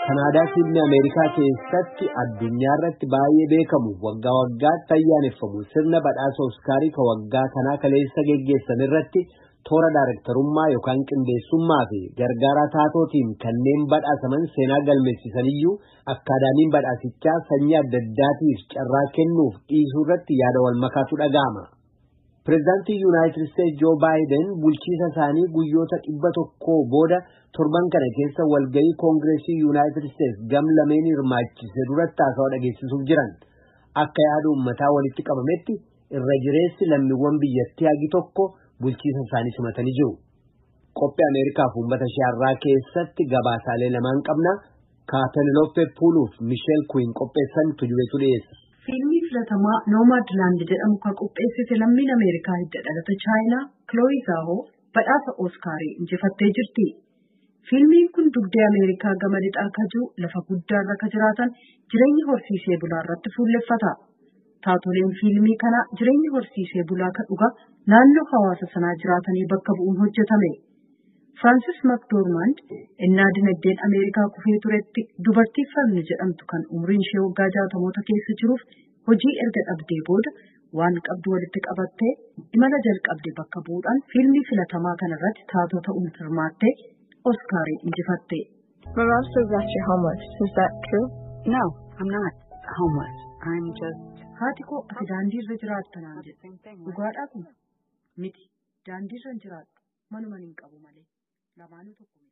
Kanaadaa Siidnii Ameerikaa keessatti addunyaa irratti baay'ee beekamu waggaa waggaatti ayyaaneffamu sirna badhaasa Oskaarii kan waggaa kanaa kaleessa geggeessan irratti toora daarektarummaa yookaan qindeessummaa fi gargaaraa taatootiin kanneen badhaasaman seenaa galmeessisan iyyuu akkaadaamiin badhaasichaa sanyii adda addaatiif carraa kennuuf dhiisuu irratti yaada wal makaatu dhaga'ama. Pireezidaantii Yuunaayitid Isteetsi Joo Baayiden bulchiisa isaanii guyyoota 100 booda torban kana keessa walgahii Koongireesii Yuunaayitid Isteetsi gam lameen hirmaachise duratti haasawaa dhageessisuuf jiran. Akka yaada uummataa walitti qabametti irra jireessi lammiiwwan biyyattii hagi tokko bulchiisa isaanii simatanii jiru. Qophii Ameerikaaf uummata ishee har'aa keessatti gabaasaalee lamaan qabna. Kaapenelope Puuluuf Misheel Kuyin qopheessan tujubeetu dhiyeessa. Fiilmii filatamaa Noomaadlaand jedhamu kan qopheessite lammiin Ameerikaa hidda dhalata Chaayinaa Kilooyi Zaahoo badhaasa Ooskaarii injifattee jirti. Fiilmiin kun dugdee Ameerikaa gama lixaa ka jiru lafa guddaarra ka jiraatan jireenya horsiisee bulaa irratti fuulleffata. Taatoleen fiilmii kanaa jireenya horsiisee bulaa ka dhugaa naannoo hawaasa sanaa jiraatanii bakka bu'uun hojjetame. Firaansis Makdoormand innaa dinagdeen Ameerikaa kufee turetti dubartii Farni jedhamtu kan umriin ishee waggaa 60moota keessa jiruuf hojii erga dhabdee booda waan qabdu walitti qabattee imala jalqabde bakka bu'uudhaan fiilmii filatamaa kanarratti taatoo ta'uun hirmaattee Oskaarii injifatte. My mom says that you're homeless. Is that true? No, I'm not homeless. I'm just. Haati koo ati daandiirra jiraatta naan jette. Dhugaadhaa kun? Miti. Daandiirra hin jiraadhu. Manuma hin qabu malee. Lamaanuu tokko.